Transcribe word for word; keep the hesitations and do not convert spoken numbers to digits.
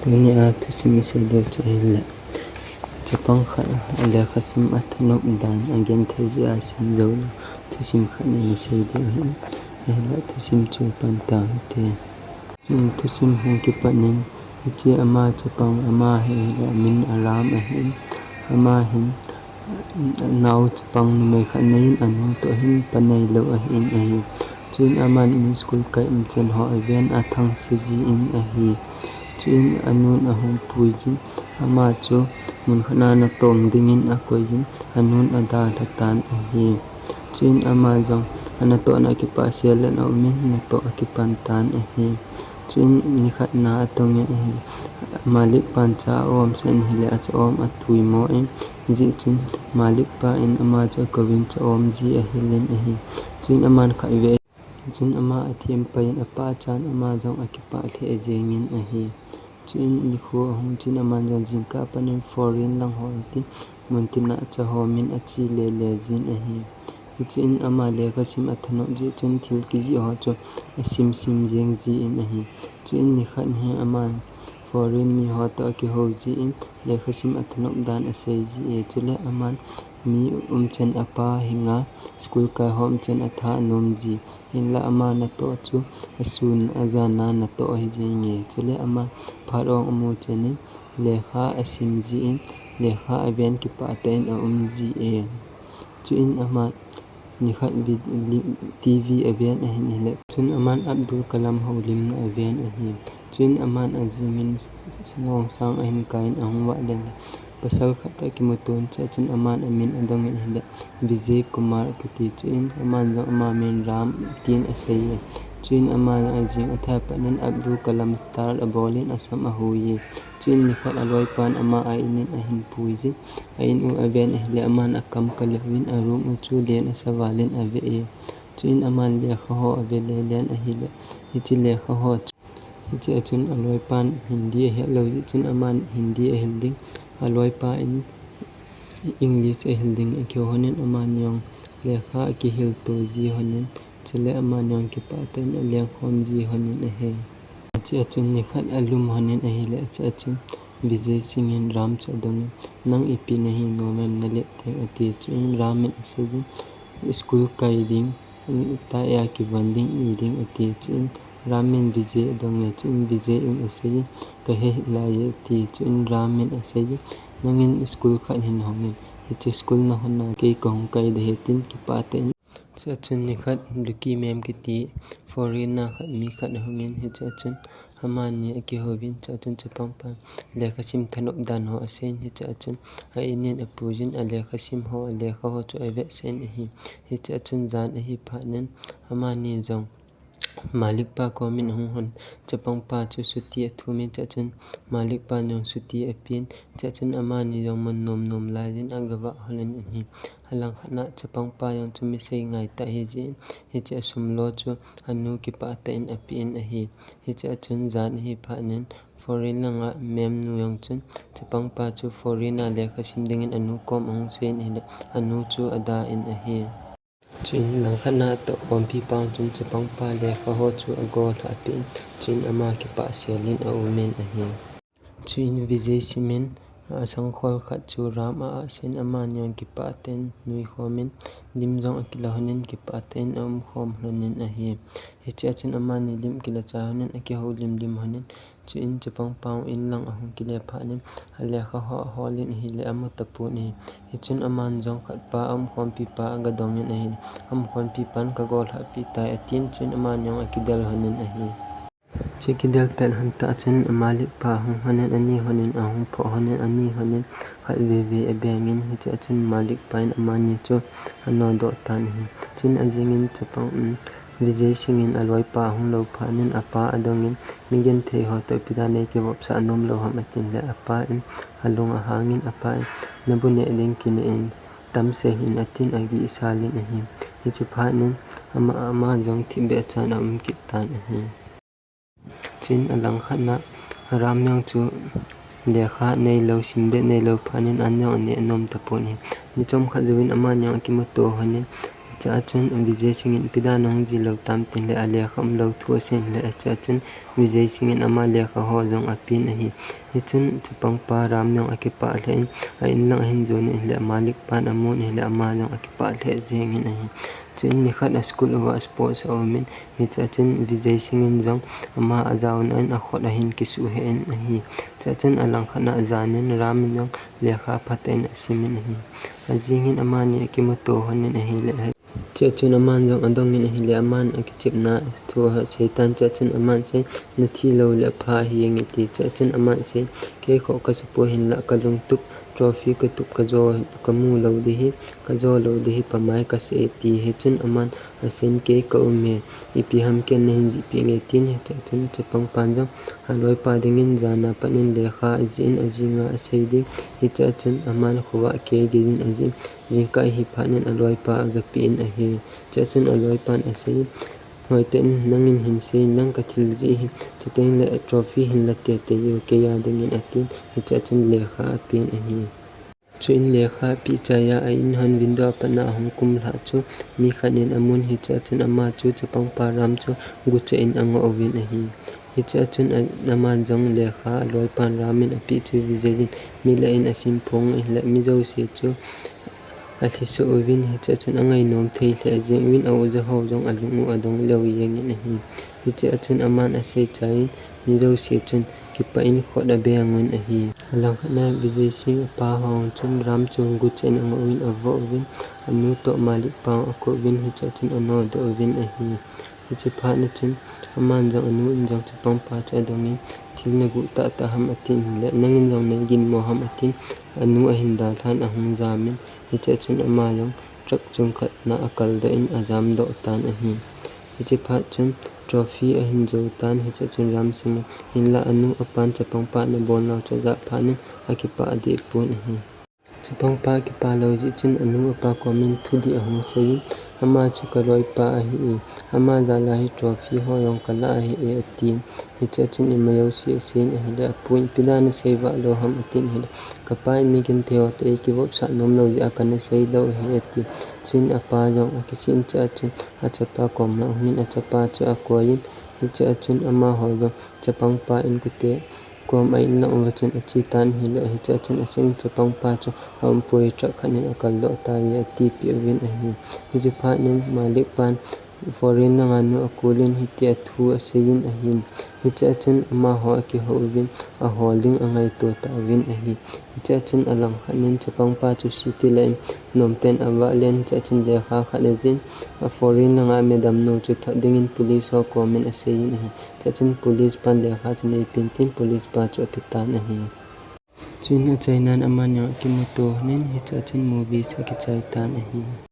Tuni a thusim isei diu chu ahile, chapang khat lekha sim a thanop dan agenthei jeh a sim jou lou thusim khat in isei diu ahin, ahile thusim chu pan tau hite. Chun thusim hung kipat in, hiche ama chapang ama hi ahile amin Aram ahin, ama hin nao chapang numei khat nei in, anu toh hin pa neilou ahin ahi. Chuin aman mi school kai umchan ho aven athangse jin ahi. Chuin anun ahung pui jin, ama chu mun khat a natong dingin akoi jin, anun adalha tan ahi. Chuin ama jong anatohna akipah sel in aumin, natoh akipan tan ahi. Chuin nikhat na atongin ahile, Malik pan cha aom sah in ahile, acha om atuimo in, hijeh chun Malik pa in ama chu akouvin cha om ji ahil in ahi. Chuin aman khatvei, chuin ama athem pai in apa chan ama jong akipah lheh jengin ahi. Chuin nikho ahung chun aman jong jingkah pat in foreign lang ho hiti muntin a acha homin ache lele jin ahi. Hichun ama lekha sim athanop jeh chun thil kijih ho chu asim sim jeng jin ahi. Chuin nikhat hi aman foreign mi ho toh akihou jin lekha sim athanop dan asei ji e. Chule aman mi umchan apa henga school kai ho umchan atha anom ji. Hinla ama natoh chu asun ajan a natoh ahi jenge. Chule ama phat ong amu chan in lekha asim jin, lekha aven kipah tah in aum ji e. Chuin ama nikhat vid-, li-, T V aven ahin ahile, chun aman Abdul Kalam houlimna aven ahi. Chuin aman ajingin sangong sang ahin kai in ahung vah den le, pasal khat toh akimuto in, chua chun aman amin adongin ahile, Vijay Kumar akiti. Chuin aman jong ama min Ram tin asei e. Chuin aman ajing athai pat in Abdul Kalam style abol in asam ahui e. Chuin nikhat aloipan ama a-in in ahin pui jin, a-in u aven ahile, aman akam kah louvin aroom u chu len asa val in ave e. Chuin aman lekha ho ave lele in ahile, hiche lekha ho chu, hichea chun aloipan Hindi ahet lou jeh chun aman Hindi ahil ding, aloipa in English ahil ding akihou lhonin, amani jong lekha akihil to ji lhonin, chule amani jong kipah tah in alengkhom ji lhonin ahi. Hichea chun nikhat alum lhonin ahile, hichea chun Vijay Singh in Ram chu adongin, nang ipi nahi nom em, nalet teng, ati. Chuin Ram in asei jin, school kai ding, tah a kivon ding, i ding, ati. Chuin Ram in Vijay adong e. Chuin Vijay in asei jin, kahei lai e, ati. Chuin Ram in asei jin, nangin school khat hin hongin, hiche school nahon a kei kahung kai ding ahi, tin kipah tah in. Chua chun nikhat Lucky Ma'am kiti foreigner khat mi khat ahungin, hichea chun amani akihouvin, chua chun chapangpan lekha sim thanop dan ho aseiyin, hichea chun a-in in apuijin, alekha sim ho, alekha ho chu avetsah in ahi. Hichea chun jan ahi phat in amani jong Malik pa komin ahung lhon, chapangpa chu chutti athumin, chua chun Malik pan jong chutti apen, chua chun amani jong mun nom nom laiyin agavah lhonin ahi. Alangkhat a chapangpa jong chu mi seingai tah ahijeh in, hichea sum lo chu anu kipah tah in apen ahi. Hichea chun jan ahi phat in foreign langa ma'am nu jong chun chapangpa chu foreign a lekha sim dingin anu kom ahung chein ahile, anu chu ada in ahi. Chuin langkhat a tohkhompi pa chun chapangpa lekha ho chu agolhah peh in, chuin ama kipah selin aumin ahi. Chuin Vijay simin asangkhol khat chu Ram a-ahsan in, amani jong kipah tah in nuikhomin, lim jong akila lhonin, kipah tah in aumkhom lhonin ahi. Hichea chun amani lim kila chai lhonin, akihoulim lim lhonin, chuin chapangpa jong in lang ahung kile phat in, alekha ho aholin ahile amu tapon ahi. Hichun aman jong khatpa aumkhompi pa agadongin ahile, aumkhompi pan kagolhah peh tai atin, chuin amani jong akidel lhonin ahi. Chu kidel pet lhon tah chun Malik pa ahung lhonin, ani lhonin, ahung phoh lhonin, ani lhonin, khatvei vei abengin, hichea chun Malik pa in amani chu anodoh tan ahi. Chuin ajingin chapang, um, Vijay Singh in aloipa ahung lou phat in apa adongin, mi genthei ho toh ipi dan a kivopsah nom lou ham atin le, apa in alung ahangin, apa in, nabu neh ding kineh in, tam seh hih in atin, agihsalin ahi. Hiche phat in ama, ama jong thipbeh chan aum kit tan ahi. Chuin alangkhat a Ram jong chu lekha neilou, simdet neilou phat in an jong aneh nom tapon ahi. Ni chomkhat jouvin amani jong akimuto lhonin, Hichea chun Vijay Singh in ipi dan a hung jih lou tam tin le alekha umlou thu asei in le, hichea chun Vijay Singh in ama lekha ho jong apen ahi. Hichun chapangpa Ram jong akipah lheh in, a in lang ahin jon in le, Malik pan amun in le, ama jong akipah lheh jeng in ahi. Chuin nikhat a school uva sports aumin, hichea chun Vijay Singh in jong ama ajaona in akhut ahin kisuh hih in ahi. Hichea chun alangkhat a jan in Ram in jong lekha phatah in asim in ahi. Ajing hin amani akimuto lhon in ahile, hichea chun aman jong adong in ahile, aman akichepna thu asei tan, hichea chun aman asei, nathi lou le apha hih inge ati. Hichea chun aman asei, kei khoh kasapoi hinlah kalungtup trophy katup kajo, kamu lou ding hi, kajo lou ding hi pamai kasei e ati. Hichun aman asei in, kei ka um e, ipi ham ken nahin jihpeh inge atin. Hichea chun chapangpan jong aloipa dingin jan a pat in lekha ajih in, ajing a asei ding. Hichea chun aman khovah kei gei din ajih in, jingkah hi phat in aloipa agapeh in ahi. Hichea chun aloipan asei, hoitah in nangin hin sei in, nang kathil jeh hi, chuteng le trophy hin la teitei o kei a dingin atin. Hichea chun lekha apen ahi. Chuin lekha apeh chai a, a in hon window a pat a ahung kumlhah chu mi khat in amun, hichea chun ama chu chapangpa Ram chu gucheh in angoh uvin ahi. Hichea chun a, aman jong lekha aloipan Ram in apeh chu Vijay in milah in asim phong in le, mi jouse chu alhisoh uvin, hichea chun angainom thei lheh jeng uvin, a-u aja ho jong alung u adong lheh jeng in ahi. Hichea chun aman asei chai in, mi jouse chun kipah in khut abeng un ahi. Alangkhat a Vijay Singh apa ho chun Ram chu gucheh in angoh uvin, avoh uvin, anu toh Malik pa akou uvin, hichea chun anodoh uvin ahi. Hiche phat a chun aman jong anu in jong chapangpa chu adong in, thil naguh tahtah ham atin le, nangin jong neiginmo ham atin, anu ahin dalhan ahung jam in, hichea chun ama jong truck chung khat a akaldoh in ajamdoh tan ahi. Hiche phat chun trophy ahin jou tan, hichea chun Ram Singh in, hinlah anu apan chapangpa nabol nau chu ajah phat in akipah deh pon ahi. Chapangpa kipah lou jeh chun anu apa komin thudih ahung sei in, ama chu kaloipa ahi e, ama jal a hi trophy ho jong kalah ahi e atin. Hichea chun ima jouse asei in ahile, apu in ipi dan a seivah lou ham atin ahile, kapa in mi genthei ho toh eikivopsah nom lou jeh a kana sei lou ahi ati. Chuin apa jong akisih in, hichea chun achapa kom lang ahung in achapa chu akoi in, hichea chun amaho jong chapangpa inkote kom a in lang uva chun ache tan ahile, hichea chun asei in chapangpa chu aumpoi, truck khat in akaldoh tai e atipeh uvin ahi. Hiche phat in Malik pan foreign lang a nu akol in hitia thu asei in ahin. Hichea chun amaho akihou uvin, ahol ding angaito tauvin ahi. Hichea chun alangkhat in chapangpa chu city lah in nomten avah len, hichea chun lekha khat ajih in, a foreign lang a madam nou chu thot dingin police ho komin asei in ahi. Hichea chun police pan lekha chu neipen tin police pa chu apetan ahi. Chuin achaina in amani jong akimuto lhon in, hichea chun movies akichai tan ahi.